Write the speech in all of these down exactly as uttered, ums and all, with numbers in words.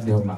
Di homa.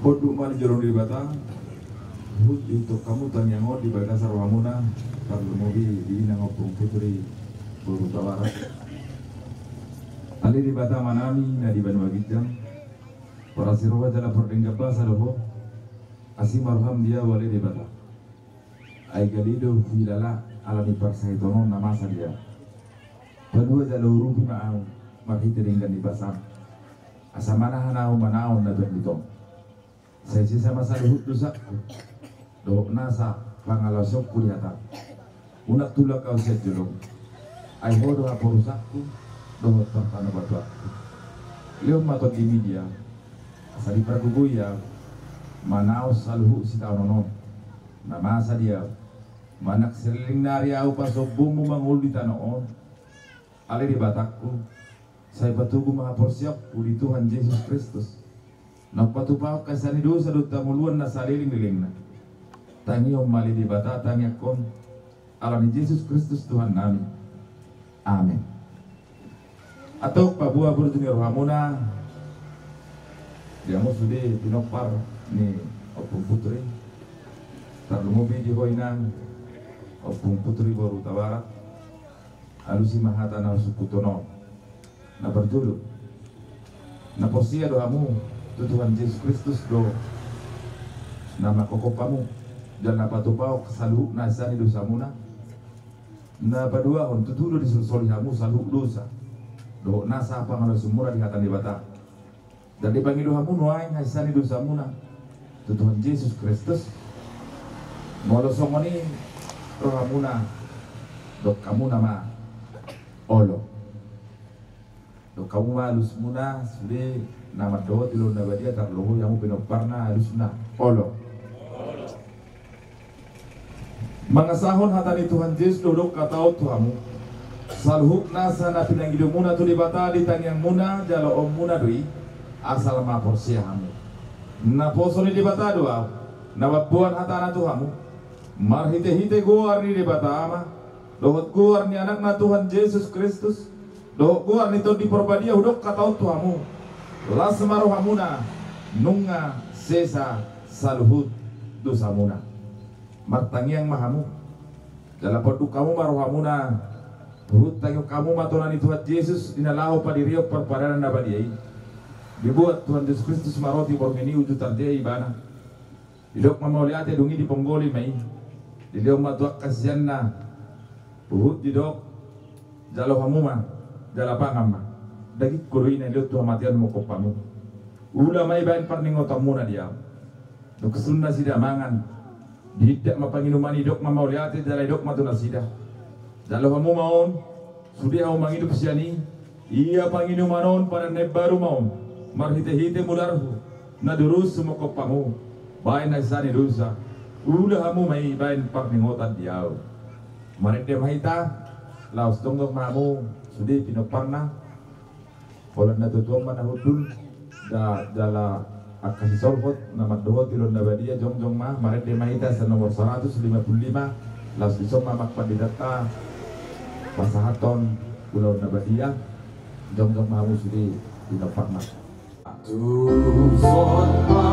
Ponduk ma di jolo ni Debata. Huhut dihuthon hamu tangiang on di bagasan rohamuna, tarlumobi di inang Ompung Putri boru Hutabarat. Ale Debata Amanami na di banua ginjang, parasi roha jala pardenggan basa do Ho. Asi ma roham di ahu ale Debata. Ai gale do huhilala ala ni parsahiton on na masa di ahu. Palua jala urupi ma ahu marhite denggan ni basam, asa manahan ahu manaon na berliton. Sai sesa ma saluhut dosangku dohot nasa pangalaosionku di hatam. Unang tulak ahu sian jolom. Ai Ho do haporusangku dohot partanobatoanku. Lehon ma tondimi di ahu, asa dipargogoi ahu manaon saluhut sitaonon on na masa di ahu, manang saleleng nari ahu pasombunmu mangolu di tano on. Ale Debatangku, sai patogu ma haporseaonku di Tuhan Jesus Kristus, na patupahon hasesaan ni dosa dohot hangoluan na saleleng-lelengna. Tangihon ma ale Debata tangiangkon, ala ni Jesus Kristus Tuhannami. Amen. Antong paboa burju ni rohamuna di hamu sude pinompar ni Ompung Putri, tarlumobi di ho inang Ompung Putri boru Hutabarat. Alusi ma hata na husungkuthon on. Na parjolo, na porsea do hamu tu Tuhan Jesus Kristus do na mangkophop hamu jala na patupahon saluhut na hasesaan ni dosamuna. Na paduahon, tutu do disolsoli hamu saluhut dosa dohot nasa pangalaosionmuna di hata ni Debata. Jala dipangido hamu nuaeng hasesaan ni dosamuna tu Tuhan Jesus Kristus. Molo songon i rohamuna, dok hamuna ma olo. Dok hamu ma alusmuna sude na mandohoti Ulaon na Badia, tarlumobi hamu pinomparna, alusna olo. Mangasahon hata ni Tuhan Jesus do hudok hata on tu hamu. Saluhut nasa na pinangidomuna tu Debata di tangiangmuna jaloonmuna do i, asal ma porsea hamu. Naposo ni Debata do ahu, na mamboan hatana tu hamu, marhitehite goar ni Debata Ama dohot goar ni Anakna Tuhan Jesus Kristus, dohot goar ni Tondi Parbadia hudok hata on tu hamu. Las ma rohamuna, nunga sesa saluhut dosamuna. Martangiang ma hamu. Jala ponduk hamu ma rohamuna. Huhut tangihon hamu ma tona ni Tuhan Jesus di na laho padirihon parpadanan na badia i. Dibuat Tuhan Jesus Kristus ma roti borngin i, uju tarjea ibana. Didok ma mauliate, dung i diponggoli ma i, dilehon ma tu angka siseanna. Huhut didok, jalo hamu ma, jala pangan ma. Dagingku do i na dilehon tu hamatean mangkophop hamu. Ula ma i baen parningotonmuna di ahu. Dung sun nasida mangan, diindak ma panginuman i, didok ma mauliate jala didok ma tu nasida, jalo hamu ma on, sude hamu manginum sian i. Ia panginuman on padan na imbaru ma on marhitehite mudarhu, na durus mangkophop hamu baen hasesaan ni dosa. Ula hamu ma i baen parningotan di ahu. Marende ma hita, laos jongjong ma hamu sude pinomparna. Holan na tuatua on ma na hundul, da, jala angka sisolhot na mandohoti Ulaon na Badia, jongjong ma, marende ma hita sian nomor saratus lima pulu lima, laos dison ma amang panditanta pasahathon Ulaon na Badia. Jongjong ma hamu sude pinomparna. Tuson ma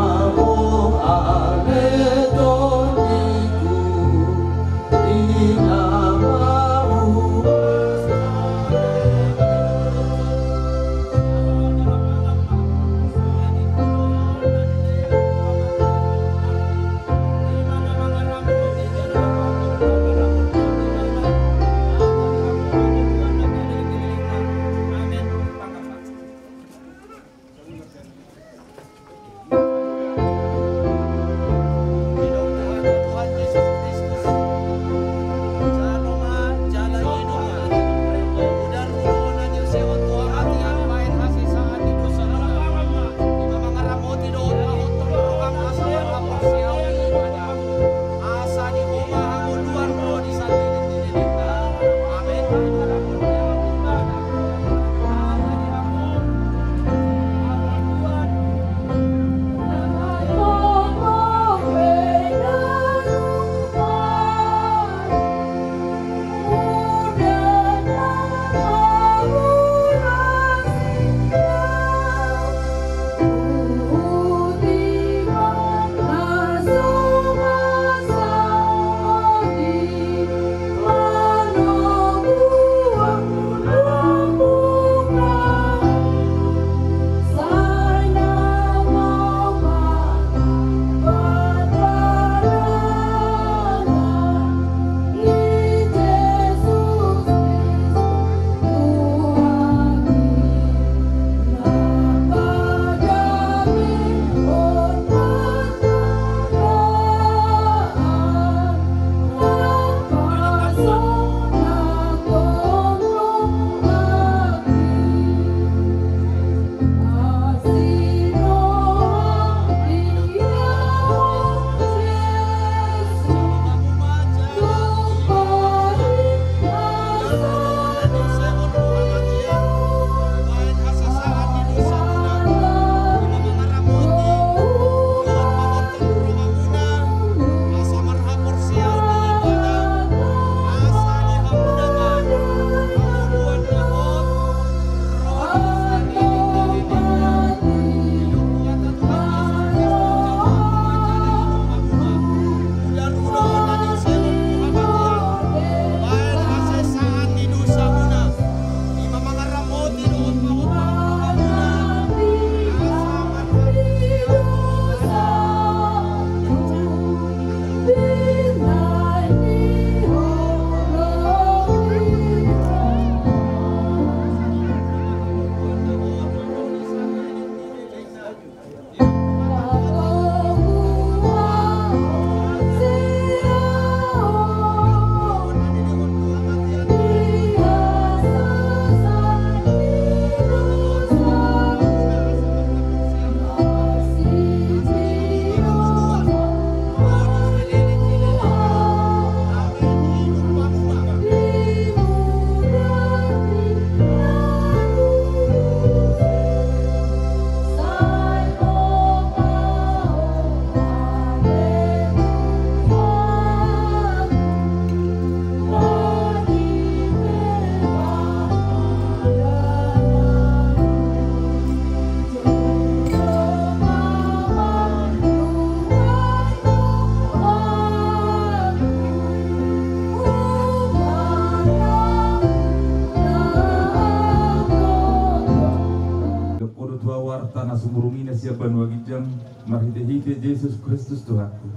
Didok Ho do tu ahu arta na sumurung i na sian banua ginjang, marhitehite Jesus Kristus Tuhanku.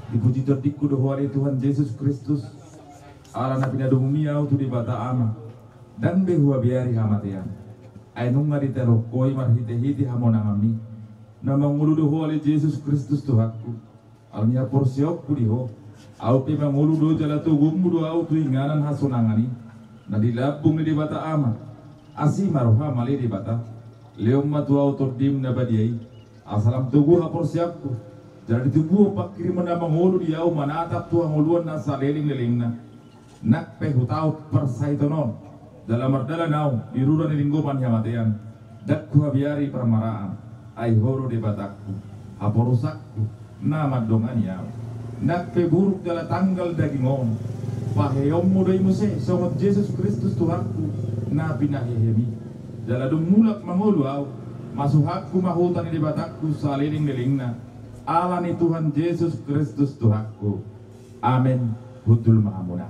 Dipuji tondingku do Ho ale Tuhan Jesus Kristus, ala na pinadomu-Mi ahu tu Debata Ama. Ndang be huabeari hamatean. Ai nunga ditaluhon Ho i marhitehite hamonangan-Mi. Na mangolu do Ho ale Jesus Kristus Tuhanku. Ala ni haporseaonku di Ho, ahu pe mangolu do jala toguonmu do ahu tu inganan hasonangan i, na di lambung ni Debata Ama. Asi ma roham ale Debata. Lehon ma tu ahu Tondim na badia i, asa lam togu haporseaonku, jala ditubuhon pangkirimon na mangolu di ahu manatap tu hangoluan na saleleng-lelengna. Nang pe hutaon parsahiton on, jala mardalan ahu di rura ni linggoman ni hamatean, ndang huabeari parmaraan, ai Ho do Debatangku, haporusangku, na mandongani ahu. Nang pe buruk jala tanggal daging on, paheheonmu do i muse songon Jesus Kristus Tuhanku, na pinahehe-Mi. Jala dung mulak mangolu ahu, masuhangku ma huta ni Debatangku saleleng-lelengna. Ala ni Tuhan Jesus Kristus Tuhanku. Amen. Hundul ma hamuna.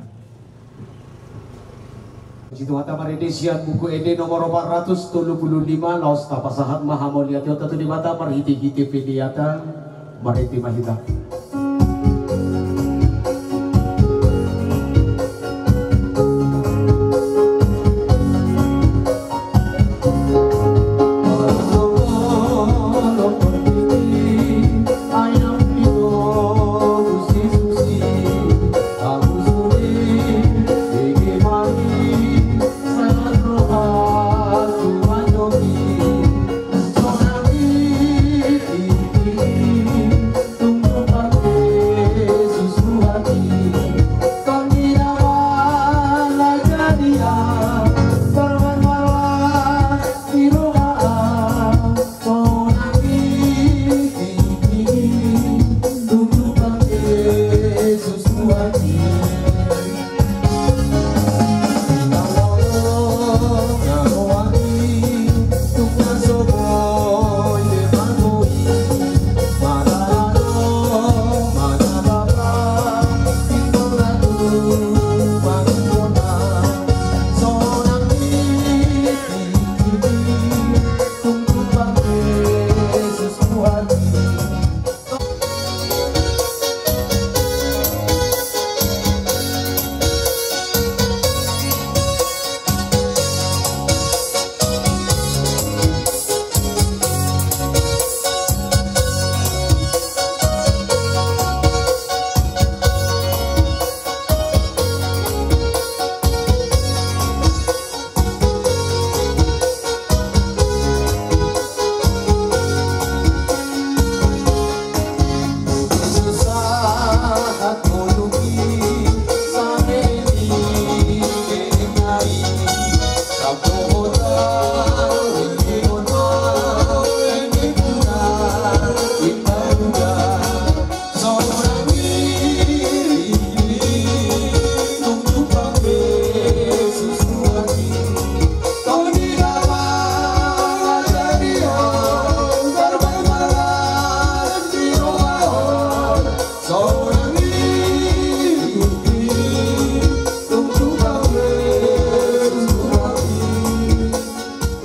Situhata marende sian Buku Ende nomor opat ratus tolu pulu lima, laos tapasahat ma hamauliateonta tu Debata marhitehite peleanta. Marende ma hita.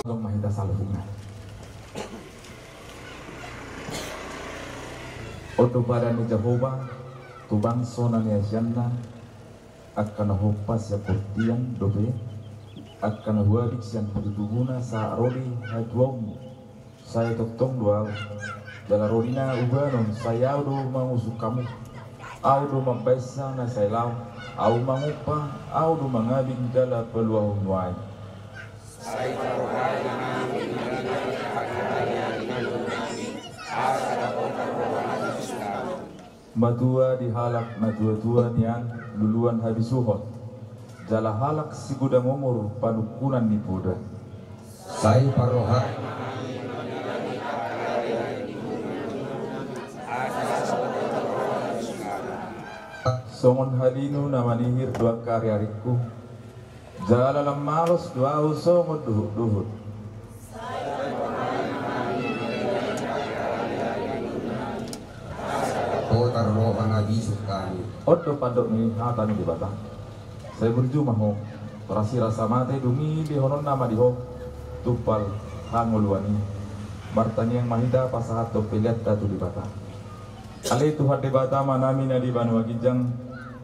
Adong ma hita saluhutna. On do padan ni Jahowa tu bangso na niasianna, angka na hompa sian portian dope, angka na huabing sian patutubuna sahat ro di hatuaonmu. Sai tongtong do ahu, jala ro di na ubanon, sai ahu do mangusung hamu. Ahu do mambaensa na sai laho, ahu mangumpa, ahu do mangabing jala paluahon nuaeng. Matua di halak na tuatua nian luluan habisuhon, jala halak sigodang umur panungkunan ni poda. Sai parroha. Songon halinu na manihir do angka ariaringku. Jala lam malos do ahu songon duhutduhut. Potar roha na bisuk hami. On do pandok ni hata ni Debata. Sai burju ma ho, rasi rasa mate dung i lehononna ma di ho tumpal hangoluan i. Martangiang ma hita pasahathon peleanta tu Debata. Ale Tuhan Debata Amanami na di banua ginjang,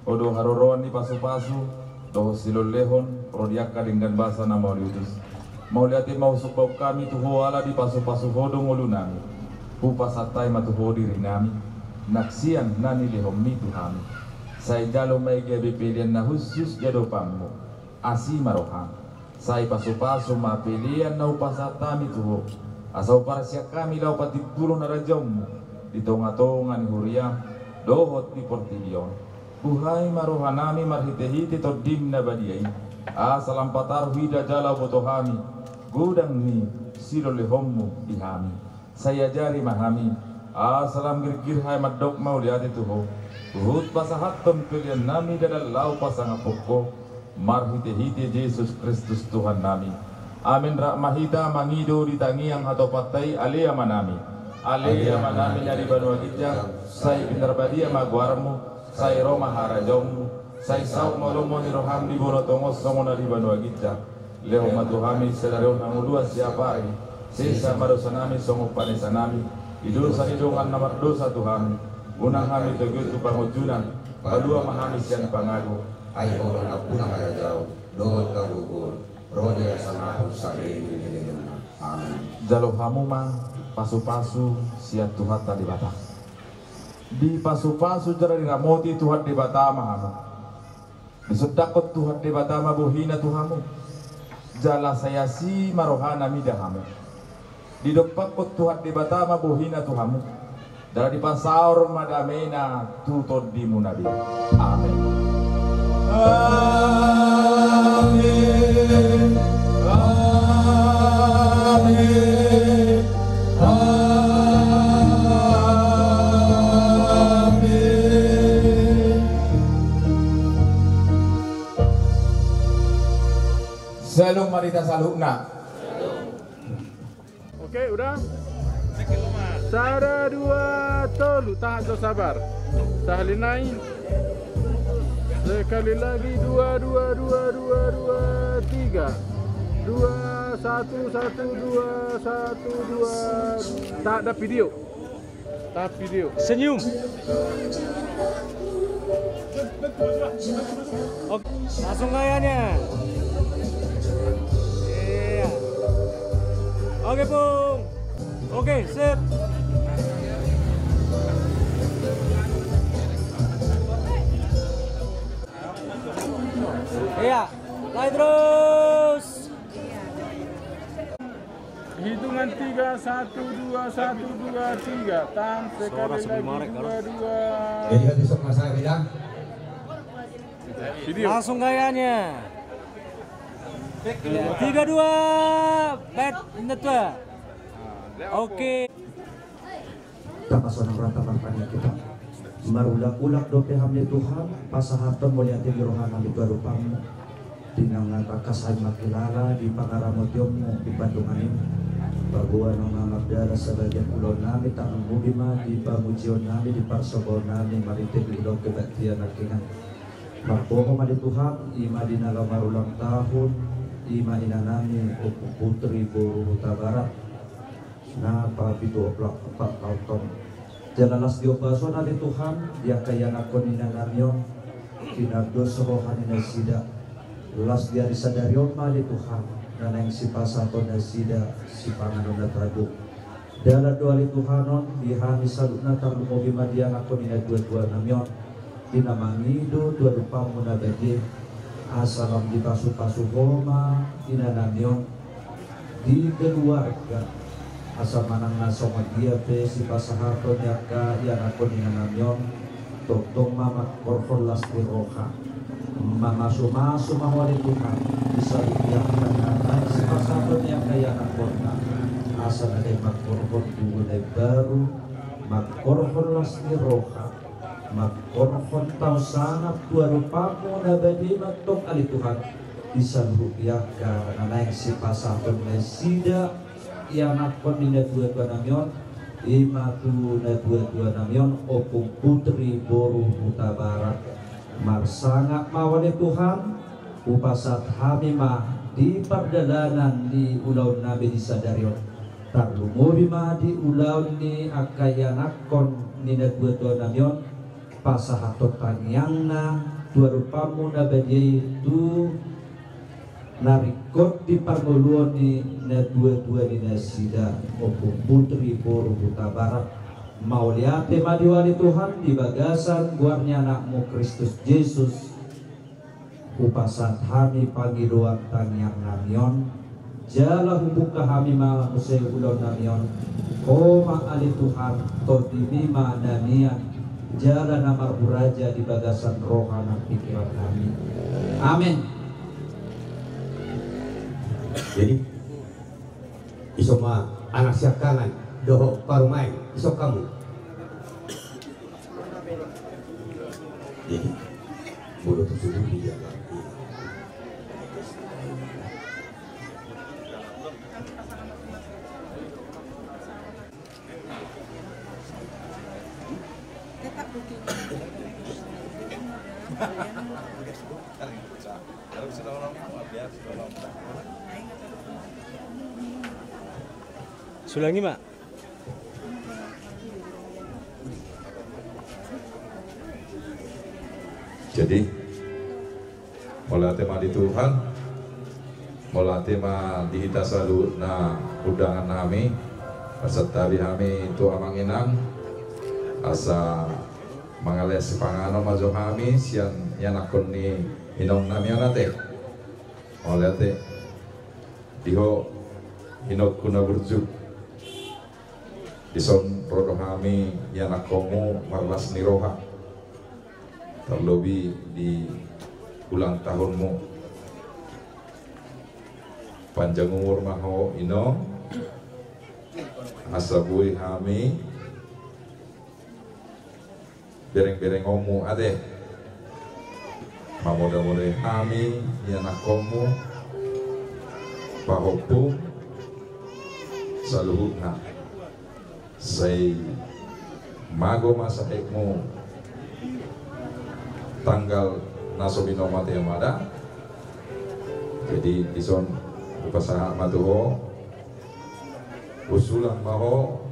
Ho do haroroan ni pasupasu dohot silolehon ro di angka denggan basa na mauliutus. Mauliate ma husumbaon hami tu Ho ala dipasupasu Ho do ngolunami. Hupasahat hami ma tu Ho dirinami, nang sian na nilehonMi tu hami. Sai jalo ma i gabe pelean na hushus di adopanMu. Asi ma rohaM. Sai pasupasu ma pelean na hupasahat hami tu Ho, asa huparsian hami laho patimbulhon harajaonMu di tongatonga ni huriaM dohot di portibi on. Buhai ma rohanami marhitehite TondiM na badia i, asa lam pataru hita jala huboto hami godang ni silolehonMu di hami. Sai ajari ma hami, asa lam girgir hami mandok mauliate tu Ho, huhut pasahathon peleannami dalan laho pasangaphon Ho, marhitehite Jesus Kristus Tuhannami. Amen. Rap ma hita mangido di tangiang hatopanta i, ale Amanami. Ale Amanami na di banua ginjang, sai pinarbadia ma goarmu, sai ro ma harajaonmu, sai saut ma lomo ni roham di banua tonga on songon na di banua ginjang. Lehon ma tu hami sadari on hangoluan siapari, sesa ma dosanami songon panesanami di dosa ni dongan na mardosa tu hami, unang hami togihon tu pangunjunan, palua ma hami sian pangago. Ai Ho do nampuna harajaon dohot hagogoon, ro di hasangapon sahali ni lelengna. Amen. Jalo hamu ma pasupasu sian Tuhanta Debata. Dipasupasu jala diramoti Tuhan Debata ma hamu. Disondangkon Tuhan Debata ma bohina tu hamu, jala sai asi ma rohana mida hamu. Didompakkon Tuhan Debata ma bohina tu hamu, jala dipasaor ma dameina tu tondimuna be. Amen. Amen. Amen. Amen. Syalom ma di hita saluhutna. Oke, udah. Sada, dua, tolu. Tahan jo, sabar. Sahali nai. Sekali lagi, dua, dua, dua, dua, dua, tiga. Dua, satu, satu, dua, satu, dua. Tak ada video. Tahan video. Senyum. Oke, langsung gayanya. Iya. Oke, Pung. Oke, sip. Iya, lagi terus. Hitungan tiga, satu, dua, satu, dua, tiga. Tahan sekali lagi, dua, dua. Jadi, habis sama saya bilang. Video. Langsung gayanya. Ya, tiga, dua, bet, netua. Oke. Tapasonang rohanta marpangido hita. Marulak-ulak dope hami Tuhan, pasahathon mauliate ni rohanami tu adopanmu. Di na tangkas hami mangkilala di pangaramotionmu di pandongan i. Paboa naung mardalan sabagian ulaonnami, tarlumobi ma di pamujionnami, di parsabaonnami, marhite di ulaon kebaktian nangkiningan. Marboho ma di Tuhan, i ma di na laho marulang tahun, i ma inanami Ompung Putri boru Hutabarat. Na papitu opat taon on. Jala las di ombasona ale Tuhan, di angka ianakhon ni inanami on, pinardos roha ni nasida. Las di ari sadari on ma ale Tuhan, na naeng sipasahaton nasida sipanganon na tabo. Dalan do ale Tuhan on, di hami saluhutna tarlumobi ma di ianakhon ni natuatuanami on. Di na mangido tu adopanmu na badia, asa lam dipasupasu Ho ma inanami on di keluarga, asa manang na songon dia pe sipasahaton ni angka ianakhon ni inanami on, tongtong ma mangkorhon las ni roha. Mamasumasu ma Ho ale Tuhan di saluhut angka na naeng sipasahaton ni angka ianakhonna, asa na naeng mangkorhon tubu na imbaru, mangkorhon las ni roha. Mangkorhon tao sangap tu adopanmu na badia ma tong ale Tuhan, di saluhut angka na naeng sipasahaton nasida ianakhon ni natuatuanami on, i ma tu natuatuanami on Ompung Putri boru Hutabarat. Marsangap ma ale Tuhan, hupasahat hami ma di pardalanan ni ulaonnami di sadari on. Tarlumobi ma di ulaon ni angka ianakhon ni natuatuanami on, pasahathon tangiangna tu adopanmu na badia i tu na ringkot di parngoluon ni natuatua ni nasida, Ompung Putri boru Hutabarat. Mauliate ma di Ho ale Tuhan di bagasan goar ni Anakmu Kristus Jesus. Hupasahat hami pangidoan tangiangnami on, jala hubuka hami ma muse ulaonnami on. Ho ma ale Tuhan, tondimi ma na mian jala na marhuraja di bagasan roha nang pingkirannami. Amen. Jadi, ison ma anak siangkangan dohot parumaen, ison hamu. Jadi, molo tu suhut dia. Sulangi ma. Jadi, mauliate ma di Tuhan, mauliate ma di hita saluhutna undangan nami, marsantabi hami tu amang inang, asa mangalehon sipanganon ma jo hami sian ianakhon ni inong nami on ate. Mauliate di ho inongku na burju. Dison ro do hami ianakhonmu marlas ni roha. Tarlobi di ulang tahunmu. Panjang umur ma ho inong. Asa boi hami bereng-berengonmu ate. Mamoda-modai hami ianakhonmu, pahompu saluhutna. Sai mago ma sahitmu tanggal na so binomat i ma da. Jadi dison hupasahat ma tu ho. Usulan ma ho.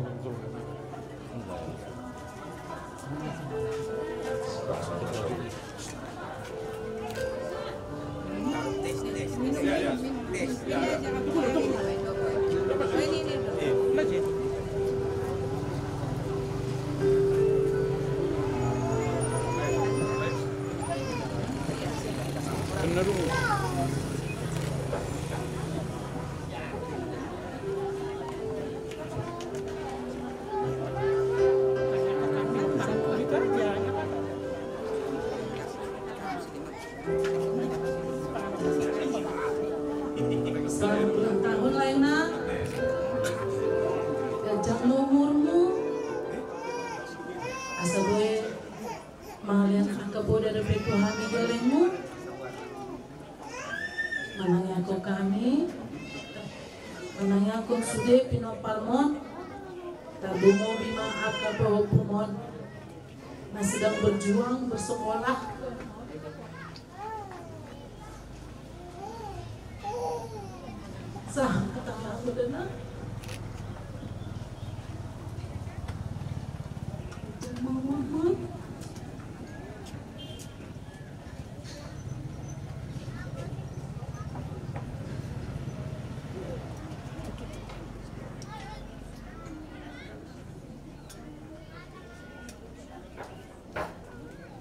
Selamat ulang tahun, Lae, na. Ganjang ma umurmu. Asa boi mangalean angka poda dope tu hami gellengmu. Manang ianakhon hami, manang ianakhon sude pinomparmon, tarlumobi ma angka pahompumon na sedang berjuang bersekolah. Sa, kata aku dana. Jangan mau, mau, mau.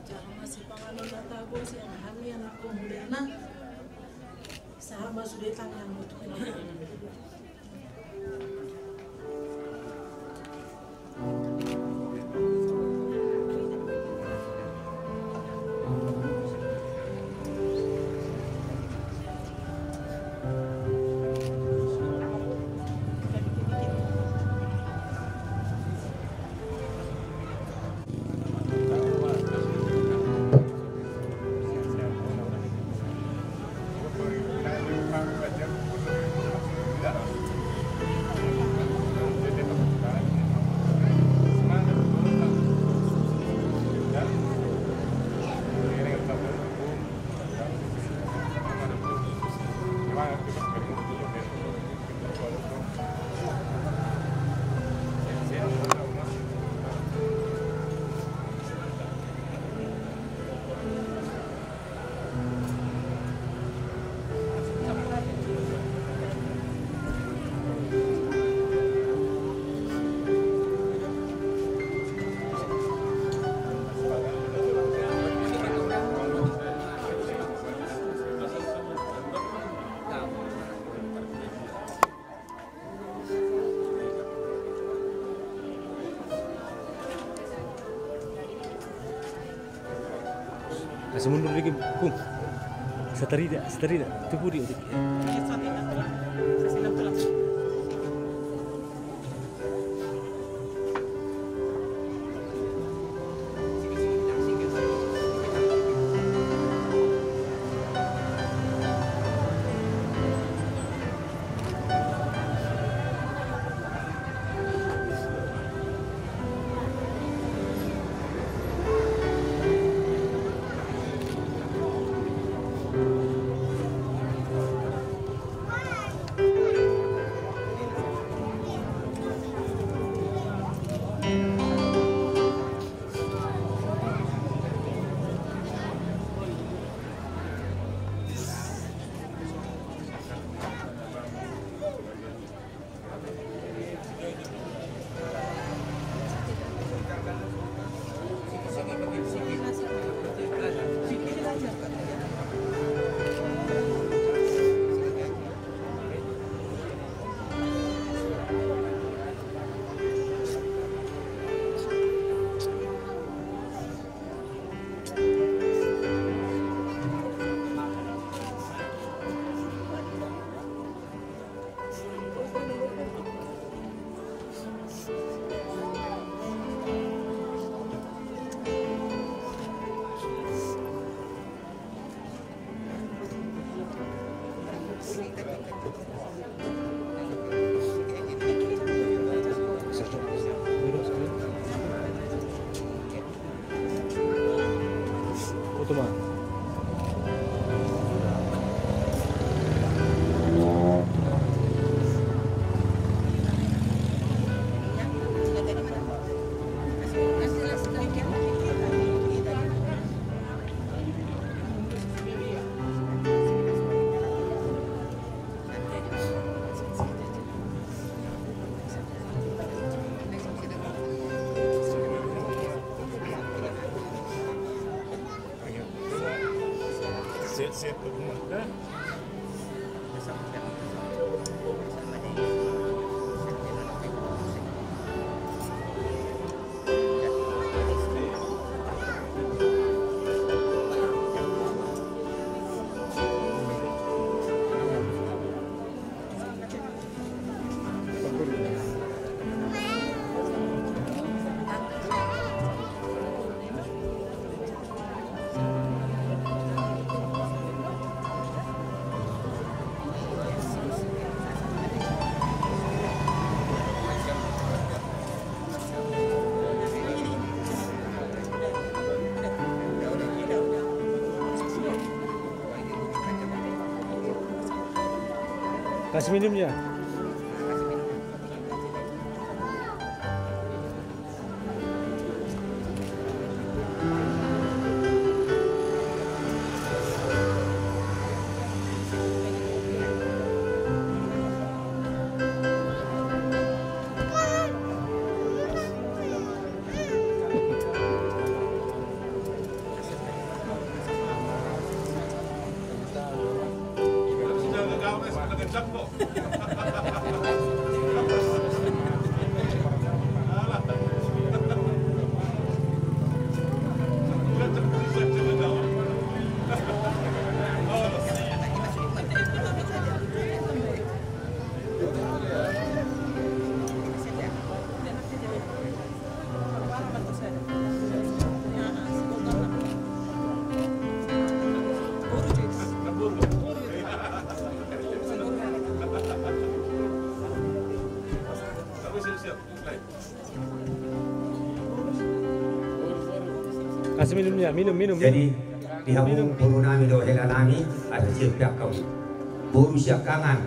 Jala ma sipanganon na tabo sian hami anak komudana. Sahat ma sude tangiangmu tu Tuhan. Asa mundur dikit, Pung. Satarida, satarida. Tubu dia dikit. Kasih minumnya. Kasih minumnya, minum, minum. Jadi, di hamu boru nami dohot hela nami, asa siap siap hamu. Boru siangkangan.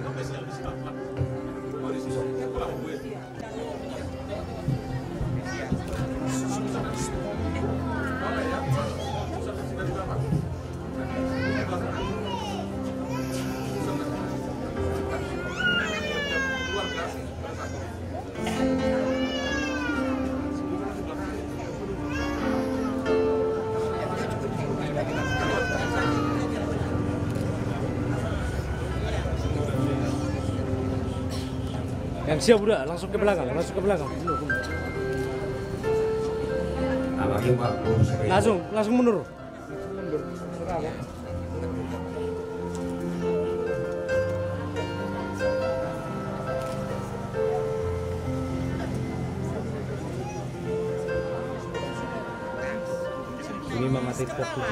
Yang siap udah, langsung ke belakang, langsung ke belakang. Langsung, langsung mundur. Ini mah mati fokus.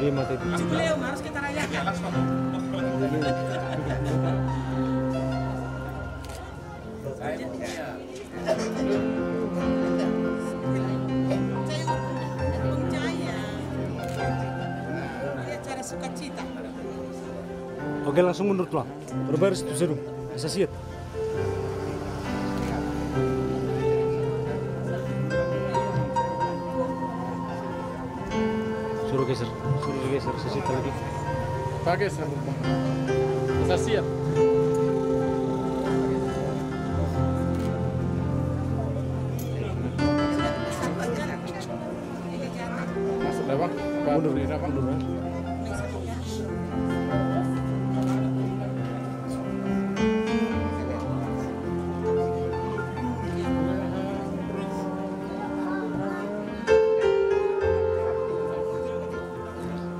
Ini mati. Jubileum harus kita rayakan. Oke, langsung mundur tulang. Berbaris tu serum. Asa siap. Suruh geser, suruh geser, sisi lagi. Pakai sabun, Bang. Asa siap. Mundur, mundur.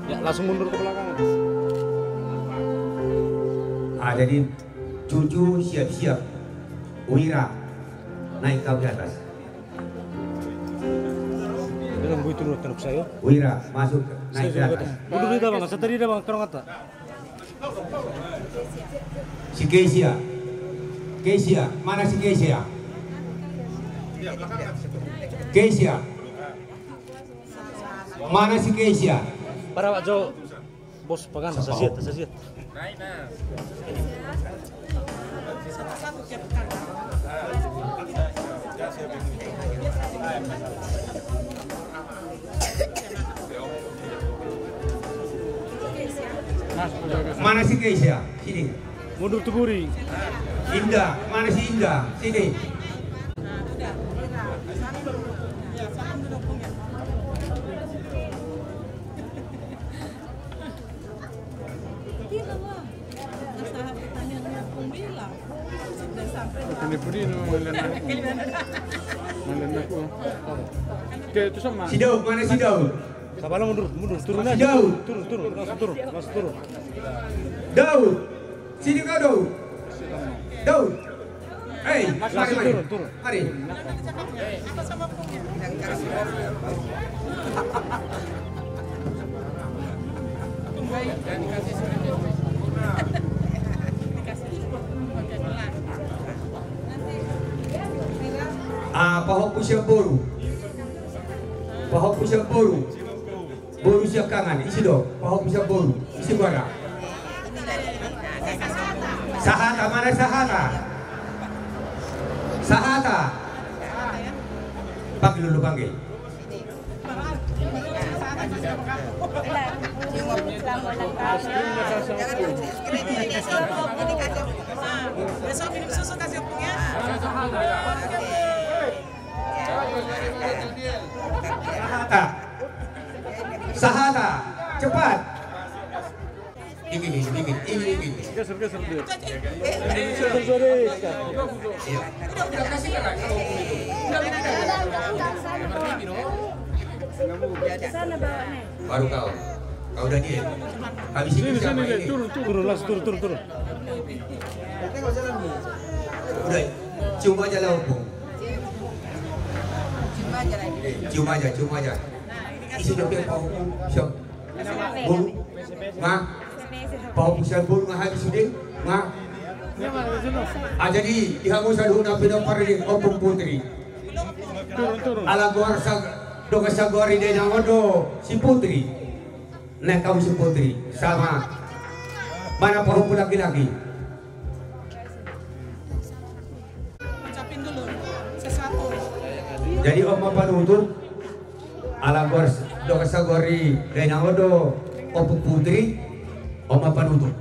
Ya, langsung mundur ke belakang. Ah, jadi cucu siap-siap. Wira. Naik kau ke atas. Dalam bui turun tanuk sayo. Wira, masuk, naik ke atas. Mundur di dabang, satu di dabang, terang atas. Si Kesia. Kesia, mana si Kesia? Kesia. Mana si Kesia? Para Pak Jo. Bos, pagan, sasia, sasia. Mana si Kesia? Sini. Mundur tu buri. Indah, mana si Indah? Sini. Ini pudi no, mangan aku. Mangan aku. Oke, itu sama. Si Daud, mana si Daud? Sabar, mundur, mundur, turun aja. Si Daud. Turun, turun, langsung turun, langsung turun. Daud. Sini kau, Daud. Daud. Hei, mari, mari. Turun, turun. Mari. Ah, pahompu sian boru. Pahompu sian boru. Boru siangkangan, ise do? Pahompu sian boru, ise goarna? Sahata, mana Sahata? Sahata. Panggil dulu, panggil. Besok minum susu kasih ompung ya. Sahata. Sahata. Cepat. Ini, ini, ini, ini, ini. Geser, geser dia. Iya. Udah, udah, kasih kan. Udah, udah, udah. Baru kau. Kau udah dia. Habis ini sini, siapa sini, ini? Turun, turun. Turun, langsung turun, turun, turun. Udah, cium aja lah, Ompung. Cium aja, cium aja. Isi dope pahompu sian boru, nga? Pahompu sian boru nga habis sude, nga? Ah, jadi di hamu saluhutna pinompar ni Ompung Putri. Ala goar sa, dohot sagoar ni dainang on do si Putri. Naeng hamu si Putri sama. Mana pahompu laki-laki? Jadi on ma panutup. Ala goar, dohot sagoar ni dainang on do Ompung Putri. On ma panutup.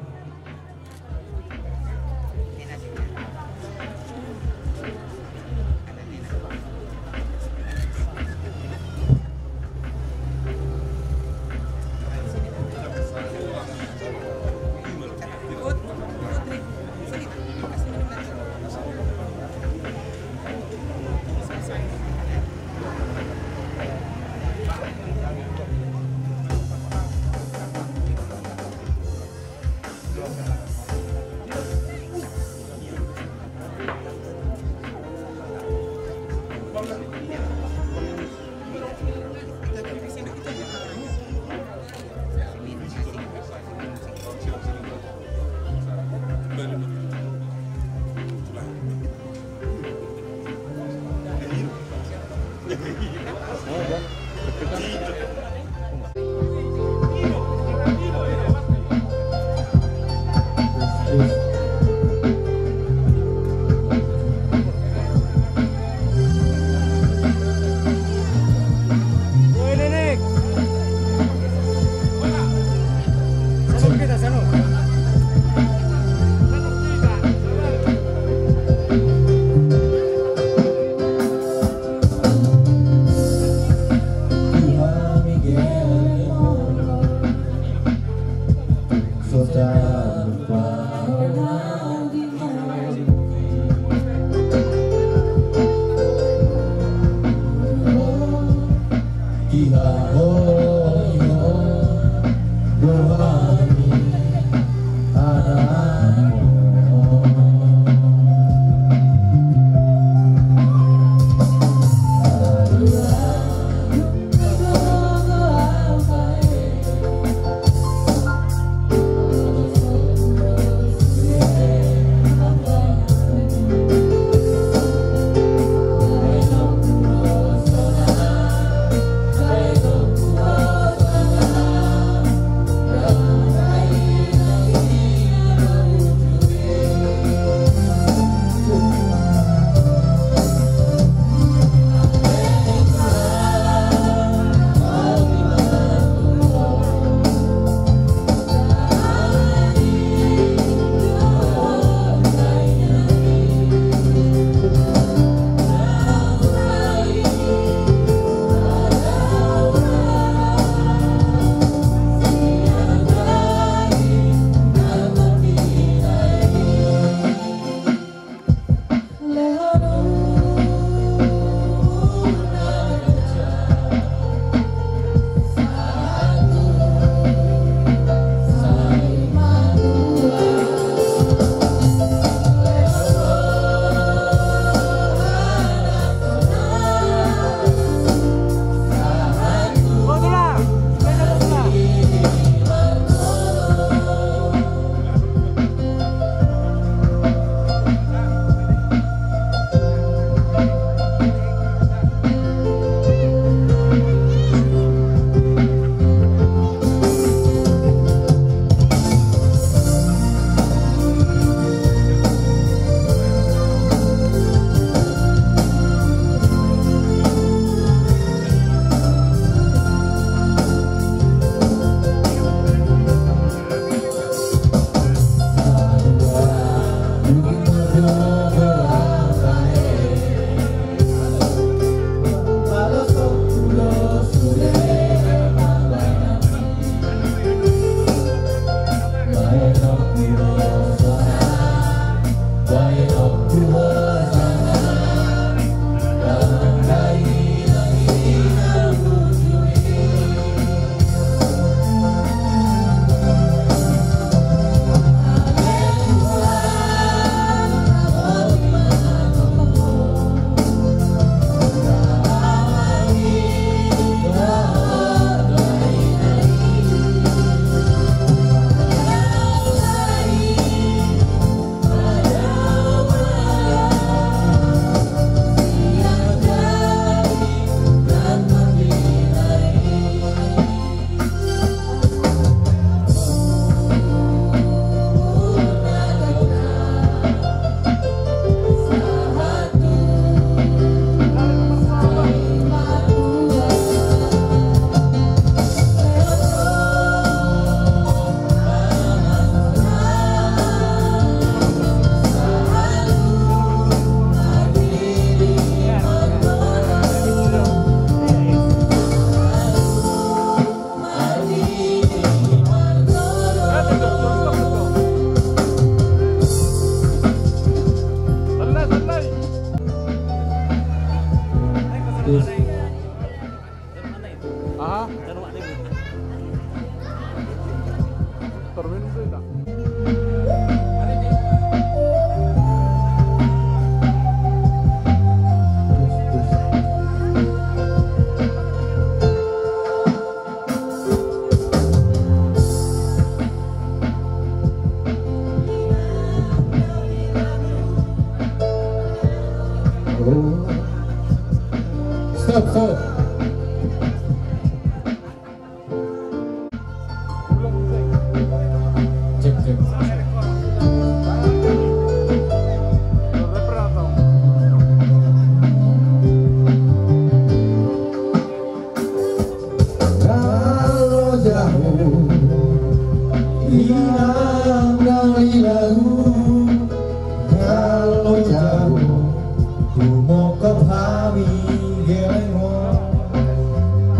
Terus. Aha. Terminum tu ita. Stop, stop. Cek, cek. Jalo jabu, inang na lilagu. Jalo jabu, tumongkop hami geleng on.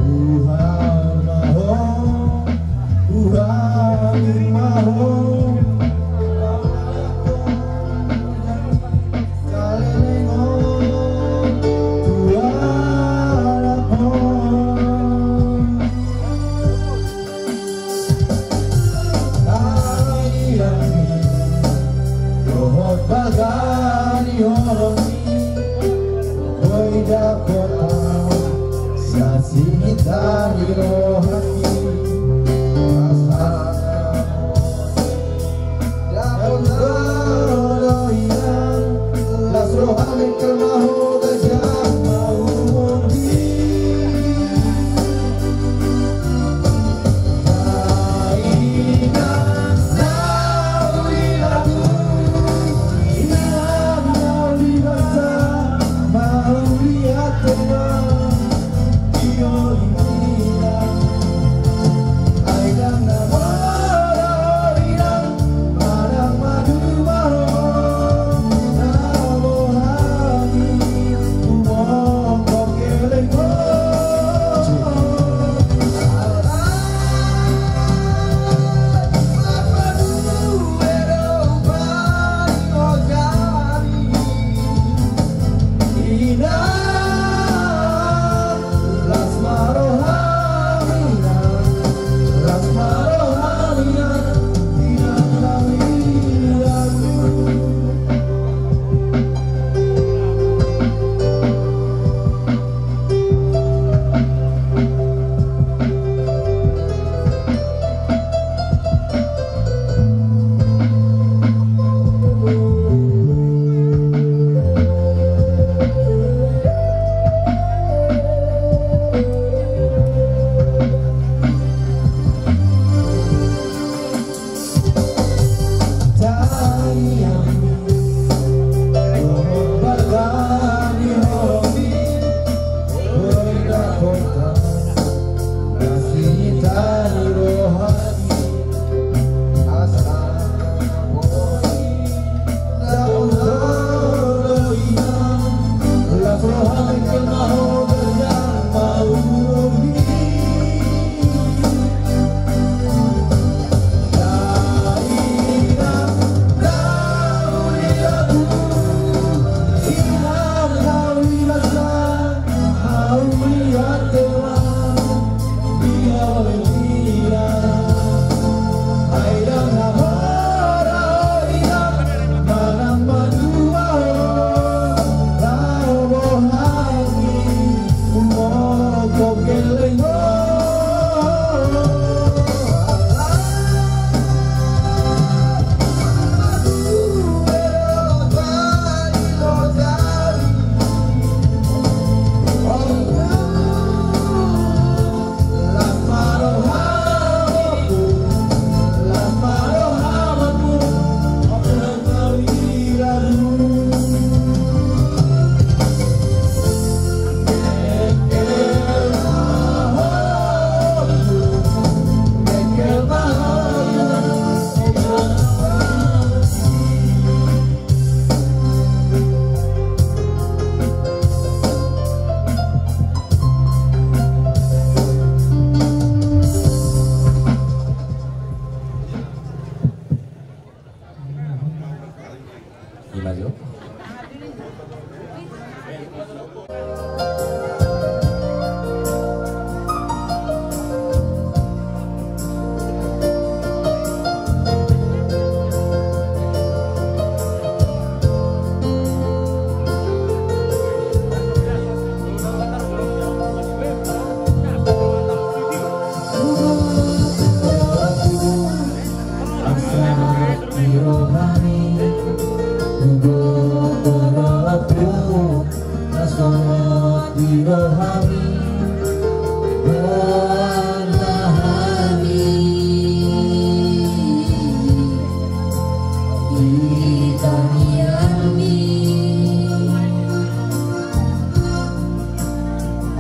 Tuhan ma ho, Tuhan ma ho. Dapot roha mengkel ma ho gajah ma umur di. Inang na uli lagu, inang na uli basa, mauliate ma. Songon di rohami, bangga hami di tangiangmi.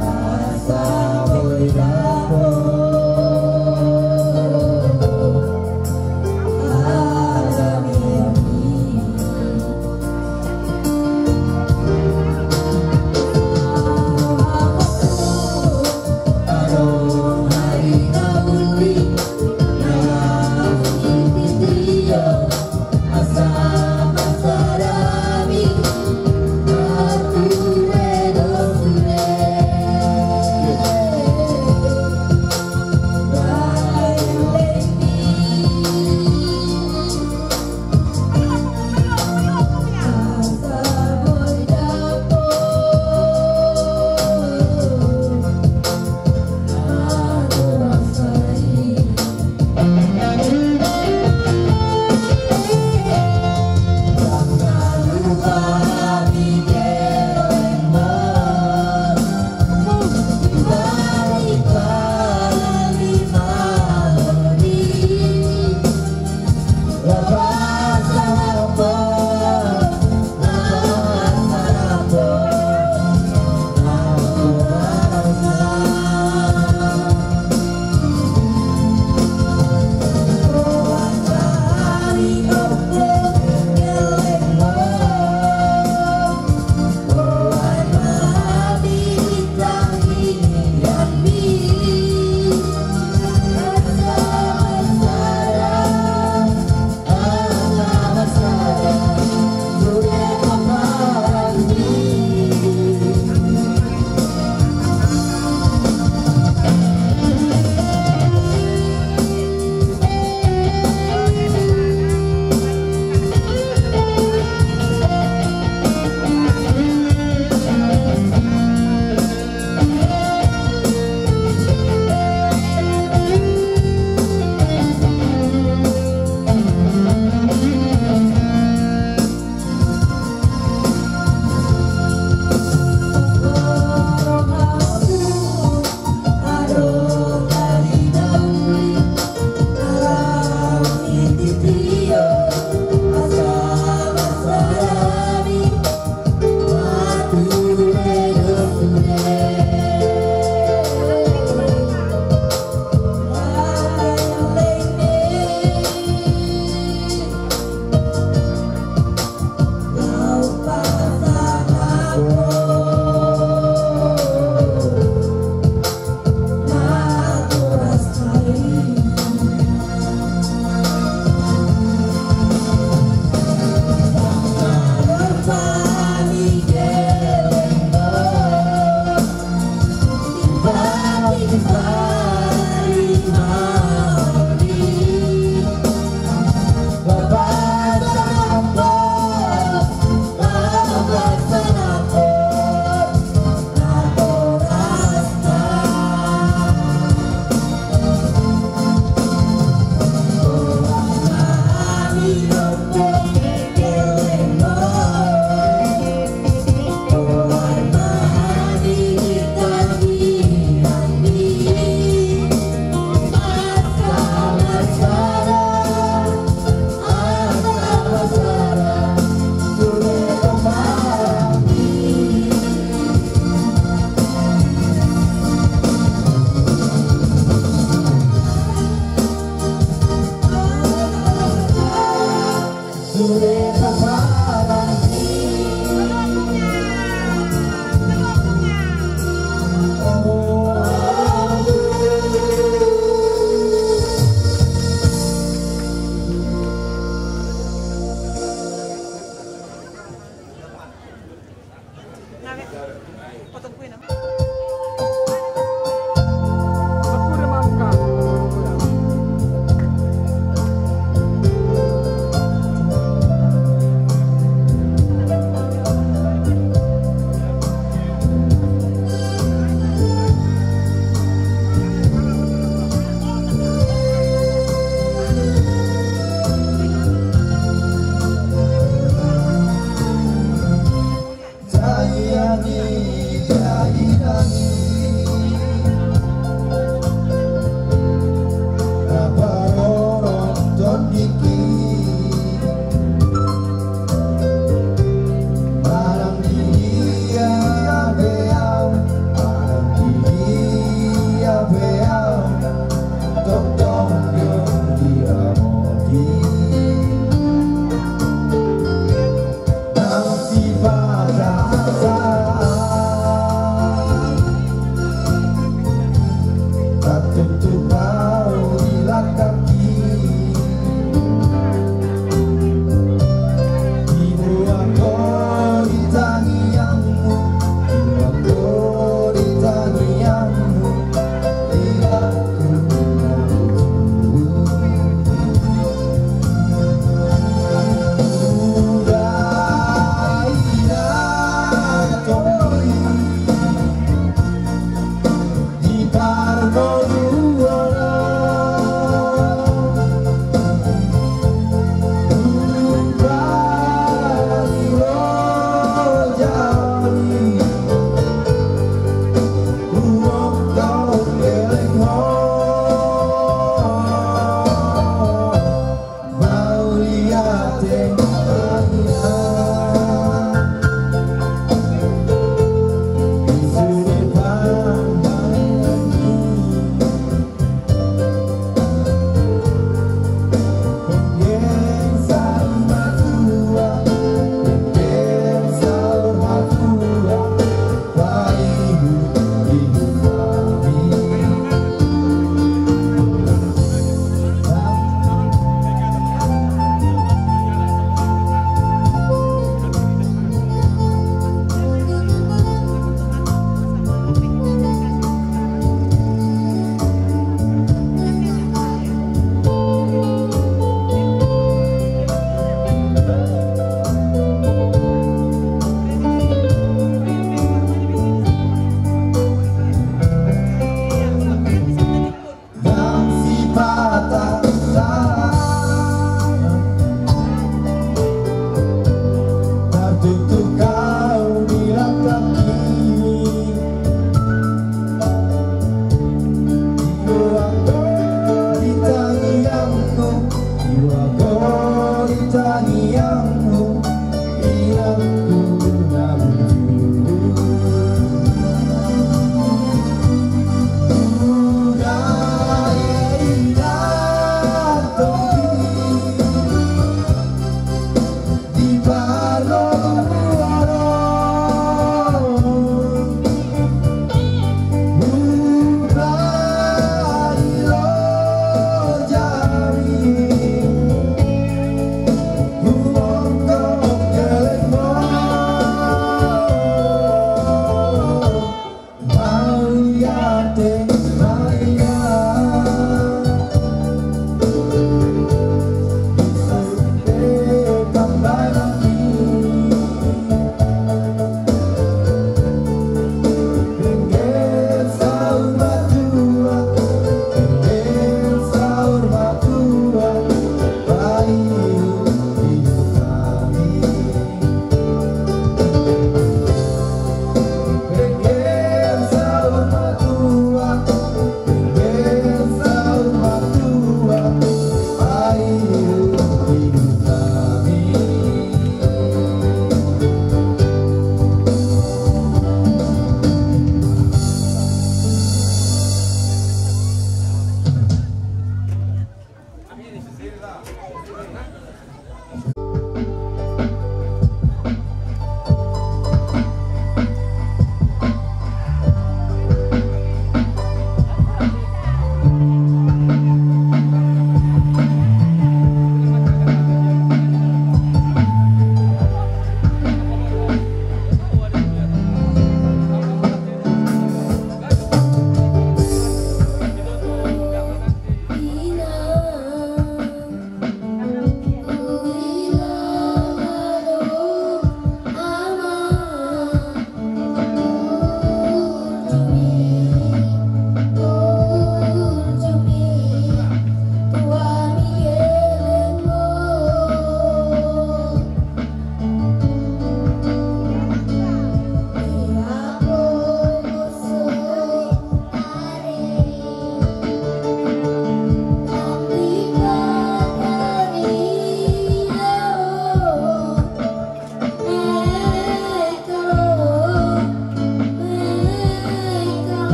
Asa boi dapot hadameonmi.